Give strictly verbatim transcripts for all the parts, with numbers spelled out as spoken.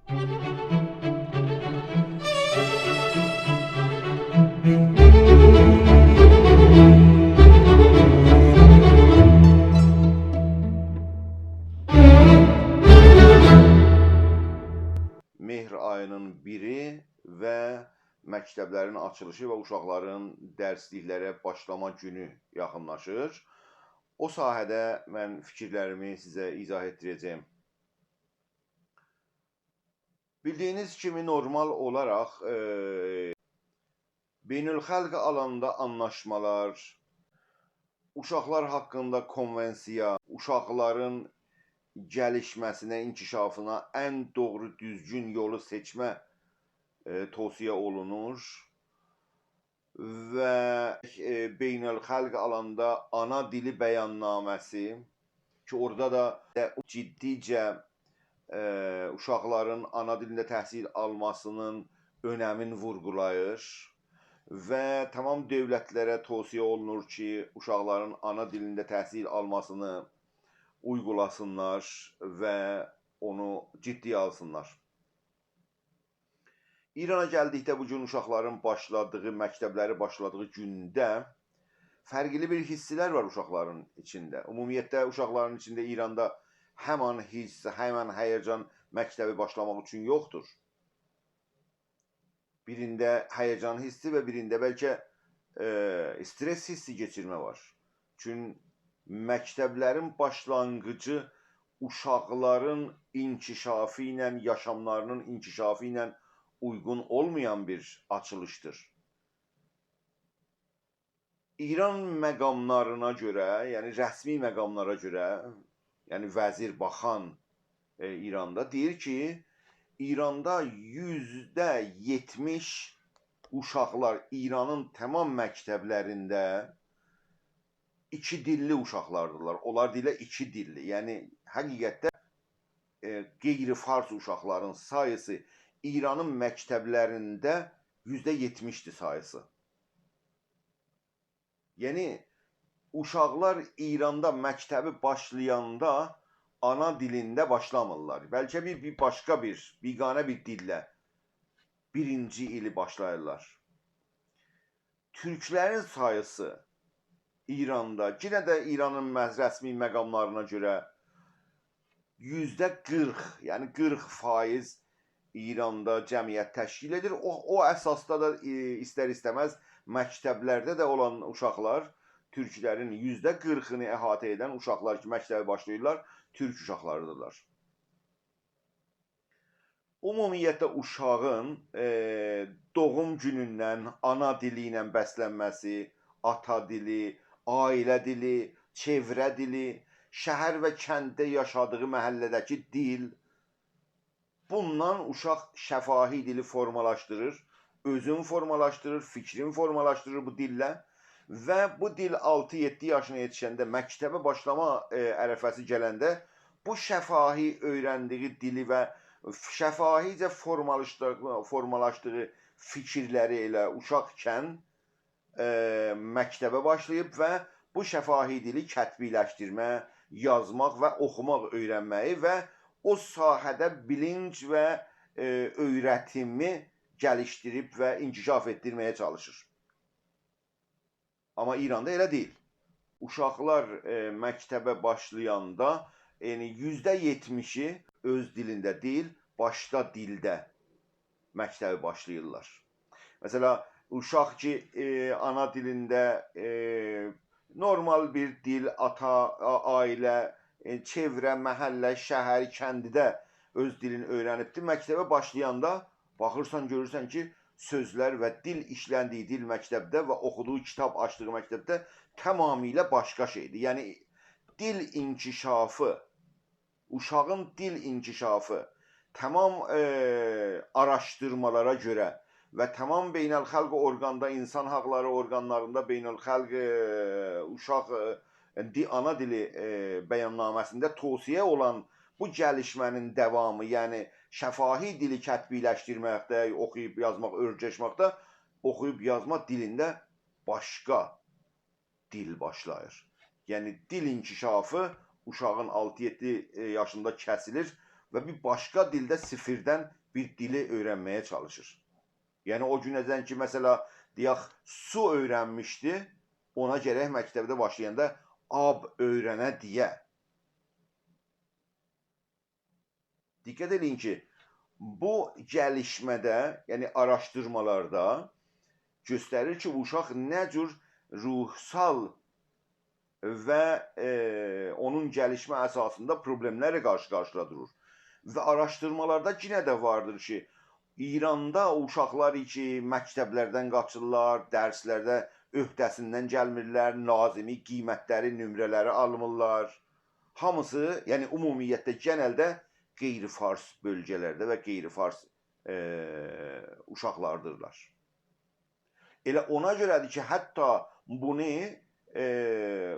مهر آیی‌نین بیری و مکتبلرین آچیلیشی و اوشاقلارین درسلیکلره باشلاما گونو یاخینلاشیر. او ساحه‌ده من فیکیرلریمی سیزه ایضاح ائتدیره‌جه‌یم. بیلدیگینیز کیمی، نورمال اولاراق، ائ، بین‌الخالق آلاندا آنلاشمالار، اوشاقلار حاقیندا کونوانسیا، اوشاقلارین گلیشمه‌سینه، انکشافینا ان دوغرو، دوزگون یولو سئچمه، ائ، توصیه اولونور. و، ائ، بین‌الخالق آلاندا آنا دیلی بیاننامه‌سی کی، اورادا دا جدیجه، ائ، اوشاقلارین آنا دیلینده تحصیل آلماسینین اؤنمین وورغولاییر و تمام دؤولتلره توصیه اولونور کی، اوشاقلارین آنا دیلینده تحصیل آلماسینی اویغولاسینلار و اونو جدی‌یه آلسینلار. ایرانا گلدیکده، بو گون اوشاقلارین باشلادیغی، مکتبلری باشلادیغی گونده فرقلی بیر حیسلر وار اوشاقلارین ایچینده. عمومیتله، اوشاقلارین ایچینده ایراندا همان حیس، همان هیجان مکتبی باشلاماق اوچون یوخدور. بیرینده هیجان حیسی و بیرینده بلکه، ائ، استرس حیسی کئچیرمه وار. چون مکتبلرین باشلانغیجی اوشاقلارین انکشافی ایله، یاشاملارینین انکشافی ایله اویغون اولمایان بیر آچیلیشدیر. ایران مقاملارینا گؤره، یعنی رسمی مقاملارا گؤره، یعنی وزیر، باخان، ائ، ایراندا دئییر کی، ایراندا یوزده یئتمیش اوشاقلار ایرانین تمام مکتبلرینده ایکی دیللی اوشاقلاردیرلار. اونلار دئییرلر ایکی دیللی. یعنی، حقیقتده، ائ، غیر فارس اوشاقلارین ساییسی ایرانین مکتبلرینده یوزده یئتمیشدیر ساییسی. یعنی، اوشاقلار ایراندا مکتبی باشلایاندا آنا دیلینده باشلامیرلار. بلکه بیر، بیر باشقا بیر، بیگانه بیر دیلله بیرینجی ایلی باشلاییرلار. تورکلرین ساییسی ایراندا، یئنه ده ایرانین مز-، رسمی مقاملارینا گؤره یوزده قیرخ، یعنی قیرخ فایز ایراندا جمعیت تشکیل ائدیر. او، او اساسدا دا، ائ، ایستر-ایسته‌مز مکتبلرده ده اولان اوشاقلار، تورکلرین یوزده قیرخینی احاطه ائدن اوشاقلار کی، مکتبه باشلاییرلار، تورک اوشاقلاریدیرلار. عمومیتله، اوشاغین، ائ، دوغوم گونوندن آنا دیلی ایله بسلنمه‌سی، آتا دیلی، عائله دیلی، چئوره دیلی، شهر و کندده یاشادیغی محله‌ده‌کی دیل، بوندان اوشاق شفاهی دیلی فورمالاشدیریر، اؤزون فورمالاشدیریر، فیکرین فورمالاشدیریر بو دیلله و بو دیل آلتی-یئددی یاشینا یئتیشنده، مکتبه باشلاما، ائ، عرفه‌سی گلنده بو شفاهی اؤیرندیگی دیلی و شفاهیجه فورمالاشدیر-، فورمالاشدیغی فیکیرلری ائله اوشاقکن، ائ، مکتبه باشلاییب و بو شفاهی دیلی کتبی‌لشدیرمه، یازماق و اوخوماق اؤیرنمه‌یی و او ساحه‌ده بیلینج و، ائ، اؤیرتیمی گلیشدیریب و انکشاف ائتدیرمه‌یه چالیشیر. آمما ایراندا ائله دئییل. اوشاقلار، ائ، مکتبه باشلایاندا، یعنی یوزده یئتمیشی اؤز دیلینده دئییل، باشقا دیلده مکتبی باشلاییرلار. مثلا، اوشاق کی، ائ، آنا دیلینده، ائ، نورمال بیر دیل، آتا، آ-، عائله، ائ، چئوره، محله، شهر، کندده اؤز دیلینی اؤیرنیبدیر. مکتبه باشلایاندا باخیرسان، گؤرورسن کی، سؤزلر و دیل، ایشلندیگی دیل مکتبده و اوخودوغو کیتاب، آچدیغی مکتبده تمامیله باشقا شئیدیر. یعنی، دیل انکشافی، اوشاغین دیل انکشافی تمام، ائ، آراشدیرمالارا گؤره و تمام بین‌الخالق اورقاندا، اینسان حاقلاری اورقانلاریندا بین‌الخالق، ائ، اوشاق، ائ، دی-، آنا دیلی، ائ، بیاننامه‌سینده توصیه اولان بو گلیشمه‌نین داوامی، یعنی شفاهی دیلی کتبی‌لشدیرمکده، اوخویوب یازماق، اؤیرشمکده، اوخویوب یازما دیلینده باشقا دیل باشلاییر. یعنی، دیل انکشافی اوشاغین آلتی-یئددی، ائ، یاشیندا کسیلیر. و بیر باشقا دیلده صفردن بیر دیلی اؤیرنمه‌یه چالیشیر. یعنی او گونه‌جن کی، مثلا، دئیک، سو اؤیرنمیشدی، اونا گرک مکتبده باشلایاندا آب اؤیرنه دئیه. دقت ائدین کی، بو گلیشمه‌ده، یعنی آراشدیرمالاردا گؤستریر کی، اوشاق نه جور روحسال و، ائ، اونون گلیشمه اساسیندا پروبلئملرله قارشی-قارشییا دورور. و آراشدیرمالاردا یئنه ده واردیر کی، ایراندا اوشاقلار کی، مکتبلردن قاچیرلار، درسلرده عهده‌سیندن گلمیرلر، ناظمی قیمتلری، نمره‌لری آلمیرلار. هامیسی، یعنی عمومیتله، گئنلده غیر فارس بؤلگه‌لرده و غیر فارس، ائ، اوشاقلاردیرلار. ائله اونا گؤره‌دیر کی، حتی بونو، ائ،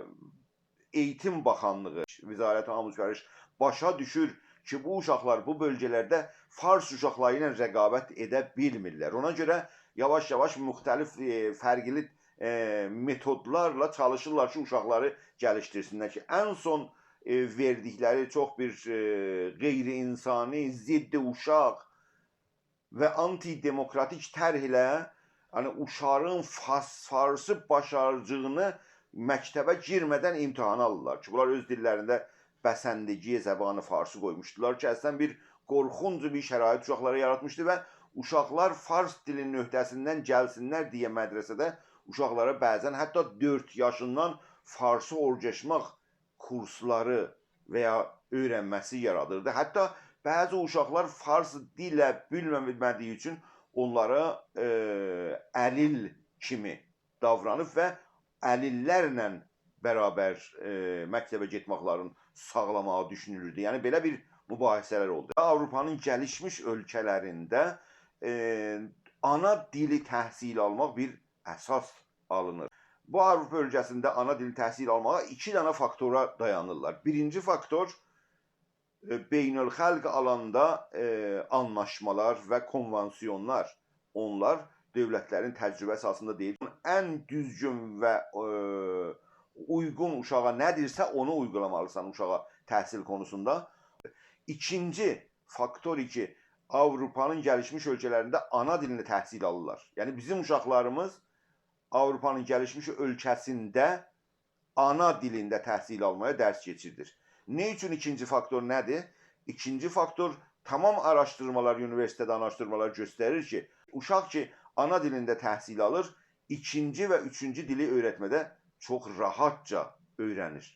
ائییتیم باخانلیغی، وزارت آموزش و پرورش باشا دوشور کی، بو اوشاقلار بو بؤلگه‌لرده فارس اوشاقلاری ایله رقابت ائده بیلمیرلر. اونا گؤره یاواش-یاواش مختلف، ائ، فرقلی، ائ، متودلارلا چالیشیرلار کی، اوشاقلاری گلیشدیرسینلر کی، ان سون، ائ، وئردیکلری چوخ بیر، ائ، غیر انسانی، ضد اوشاق و آنتی‌دموکراتیک طرح ایله، یعنی، اوشاغین فارس-، فارسی باشاریجیغینی مکتبه گیرمه‌دن امتحانا آلیرلار کی، بونلار اؤز دیللرینده بسندگی زبان فارسی قویموشدولار کی، اصلا بیر قورخونج بیر شرایط اوشاقلارا یاراتمیشدی و اوشاقلار فارس دیلینین عهده‌سیندن گلسینلر دئیه مدرسه‌ده اوشاقلارا بعضا حتی دؤرد یاشیندان فارسی اؤیرشمک کورسلاری و یا اؤیرنمه‌سی یارادیردی. حتی بعضی اوشاقلار فارس دیلی بیلمه-، بیلمه‌دیگی اوچون اونلارا، ائ، علیل کیمی داورانیب و علیللرله برابر، ائ، مکتبه گئتمکلرین ساغلاماغی دوشونولوردو. یعنی، بئله بیر مباحثه‌لر اولدو. آوروپانین گلیشمیش اؤلکه‌لرینده، ائ، آنا دیلی تحصیل آلماق بیر اساس آلینیر. بو آوروپا اؤلکه‌سینده آنا دیلی تحصیل آلماغا ایکی دنه فاکتورا دایانیرلار. بیرینجی فاکتور، ائ، بین‌الخالق آلاندا، ائ، آنلاشمالار و کنوانسیونلار. اونلار دؤولتلرین تجربه‌سی اساسیندا دئییل. ان دوزگون و، ائ، اویغون اوشاغا نه‌دیرسه، اونو اویغولامالیسان اوشاغا تحصیل قونوسوندا. ایکینجی فاکتور کی، آوروپانین گلیشمیش اؤلکه‌لرینده آنا دیلینده تحصیل آلیرلار. یعنی، بیزیم اوشاقلاریمیز آوروپانین گلیشمیش اؤلکه‌سینده آنا دیلینده تحصیل آلمایا درس کئچیردیر. نه اوچون ایکینجی فاکتور نه‌دیر؟ ایکینجی فاکتور، تمام آراشدیرمالار، اونیوئرسیتئت آراشدیرمالاری گؤستریر کی، اوشاق کی، آنا دیلینده تحصیل آلیر، ایکینجی و اوچونجو دیلی اؤیرتمه‌ده چوخ راحتجا اؤیرنیر.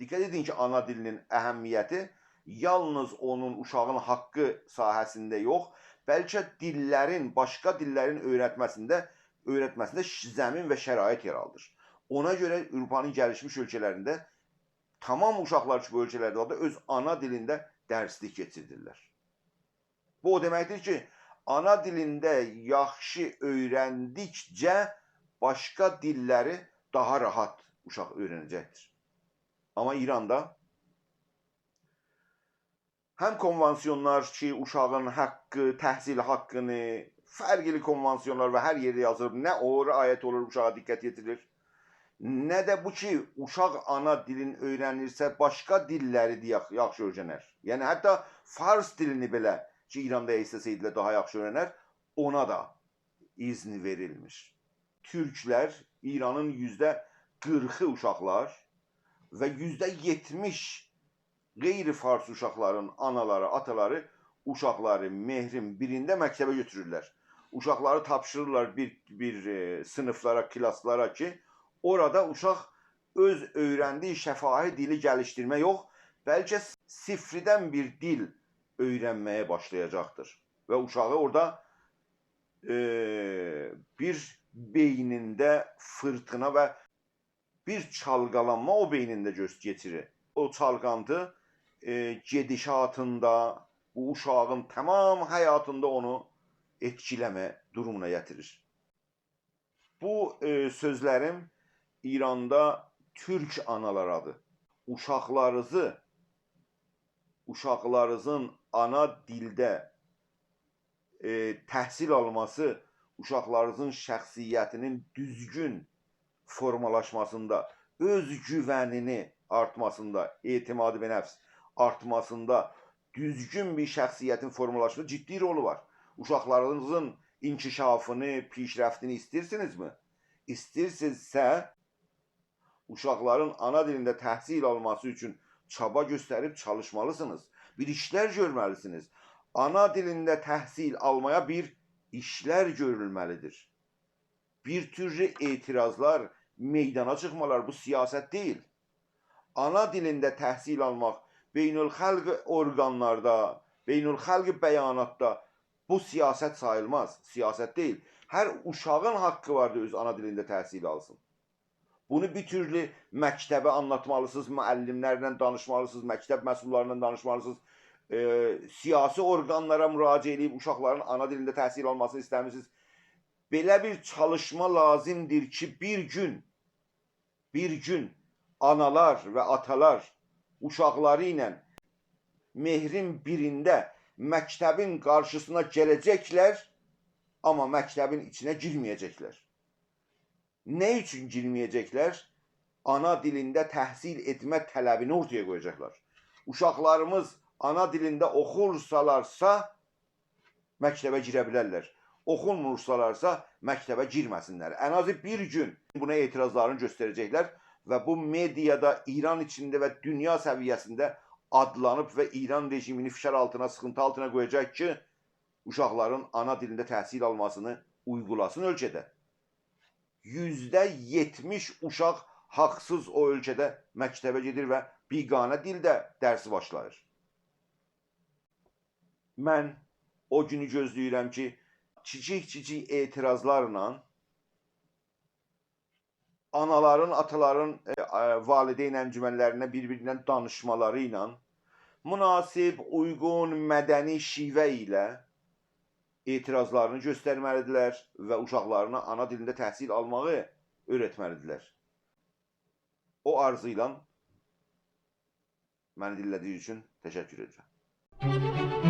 دقت ائدین کی، آنا دیلینین اهمیتی یالنیز اونون اوشاغین حاققی ساحه‌سینده یوخ، بلکه دیللرین، باشقا دیللرین اؤیرتمه‌سینده، اؤیرتمه‌سینده ش-، زمین و شرایط یارادیر. اونا گؤره آوروپانین گلیشمیش اؤلکه‌لرینده تمام اوشاقلار کی، بو اؤلکه‌لرده واردی، اؤز آنا دیلینده درسلیک کئچیردیرلر. بو او دئمکدیر کی، آنا دیلینده یاخشی اؤیرندیکجه باشقا دیللری داها راحت اوشاق اؤیرنه‌جکدیر. آمما ایراندا هم کنوانسیونلار کی، اوشاغین حاققی، تحصیل حاققینی، فرقلی کنوانسیونلار و هر یئرده یازیلیب، نه او رعایت اولور، اوشاغا دقت یئتیریر، نه ده بو کی، اوشاق آنا دیلین اؤیرنیرسه، باشقا دیللری ده یاخ-، یاخشی اؤیرنر. یعنی، حتی فارس دیلینی بئله کی، ایراندا ایسته‌سه‌یدیلر داها یاخشی اؤیرنر، اونا دا اذن وئریلمیر. تورکلر، ایرانین یوزده قیرخی اوشاقلار و یوزده یئتمیش غیر فارس اوشاقلارین آنالاری، آتالاری اوشاقلاری مهرین بیرینده مکتبه گؤتورورلر. اوشاقلاری تاپشیریرلار بیر، بیر، ائ، صینیفلارا، کلاسلارا کی، اورادا اوشاق اؤز اؤیرندیگی شفاهی دیلی گلیشدیرمه یوخ، بلکه صفردن بیر دیل اؤیرنمه‌یه باشلایاجاقدیر. و اوشاغی اورادا، ائ، بیر بئینینده فیرتینا و بیر چالقالانما او بئینینده گؤز-، کئچیریر. او چالقانتی، ائ، گئدیشاتیندا، بو اوشاغین تمام حیاتیندا اونو ائتکیله‌مه دورومونا گتیریر. بو، ائ، سؤزلریم ایراندا تورک آنالارادیر. اوشاقلارینیزی، اوشاقلارینیزین آنا دیلده ائ، تحصیل آلماسی اوشاقلارینیزین شخصیتینین دوزگون فورمالاشماسیندا، اؤز گوونینی آرتماسیندا، اعتماد به نفس آرتماسیندا دوزگون بیر شخصیتین فورمالاشماسیندا جدی رولو وار. اوشاقلارینیزین انکشافینی، پیشرفتینی ایسته‌ییرسینیزمی؟ ایسته‌ییرسینیزسه، اوشاقلارین آنا دیلینده تحصیل آلماسی اوچون چابا گؤستریب چالیشمالیسینیز. بیر ایشلر گؤرمه‌لیسینیز. آنا دیلینده تحصیل آلمایا بیر ایشلر گؤرولمه‌لیدیر. بیر تورلو اعتراضلار، میدانا چیخمالار، بو سیاست دئییل. آنا دیلینده تحصیل آلماق بین‌الخالق اورقانلاردا، بین‌الخالق بیاناتدا بو سیاست ساییلماز، سیاست دئییل. هر اوشاغین حاققی واردیر اؤز آنا دیلینده تحصیل آلسین. بونو بیر تورلو مکتبه آنلاتمالیسینیز، معلم‌لرله دانیشمالیسینیز، مکتب مسئوللاریندان دانیشمالیسینیز، ائ، سیاسی اورقانلارا مراجعه ائدیب اوشاقلارین آنا دیلینده تحصیل آلماسینی ایسته‌میرسینیز. بئله بیر چالیشما لازیمدیر کی، بیر گون، بیر گون آنالار و آتالار اوشاقلاری ایله مهرین بیرینده مکتبین قارشیسینا گله‌جکلر، آمما مکتبین ایچینه گیرمه‌یه‌جکلر. نه اوچون گیرمه‌یه‌جکلر؟ آنا دیلینده تحصیل ائتمه طلبینی اورتایا قویاجاقلار. اوشاقلاریمیز آنا دیلینده اوخورسالارسا، مکتبه گیره بیلرلر. اوخومورسالارسا، مکتبه گیرمه‌سینلر. ان آزی بیر گون بونا اعتراضلارینی گؤستره‌جکلر و بو مئدیادا ایران ایچینده و دونیا سویه‌سینده آدلانیب و ایران رژیمینی فشار آلتینا، سیخینتی آلتینا قویاجاق کی، اوشاقلارین آنا دیلینده تحصیل آلماسینی اویغولاسین اؤلکه‌ده. یوزده یئتمیش اوشاق حاقسیز او اؤلکه‌ده مکتبه گئدیر و بیگانه دیلده درسی باشلاییر. من او گونو گؤزله‌ییرم کی، کیچیک-کیچیک اعتراضلارلا آنالارین، آتالارین، ائ، ائ، والدین انجمن‌لرینده بیر-بیریندن دانیشمالاری ایله، مناسب، اویغون، مدنی شیوه ایله اعتراضلارینی گؤسترمه‌لیدیرلر و اوشاقلارینا آنا دیلینده تحصیل آلماغی اؤیرتمه‌لیدیرلر. او آرزو ایله منی دینله‌دیگینیز اوچون تشکر ائدیرم.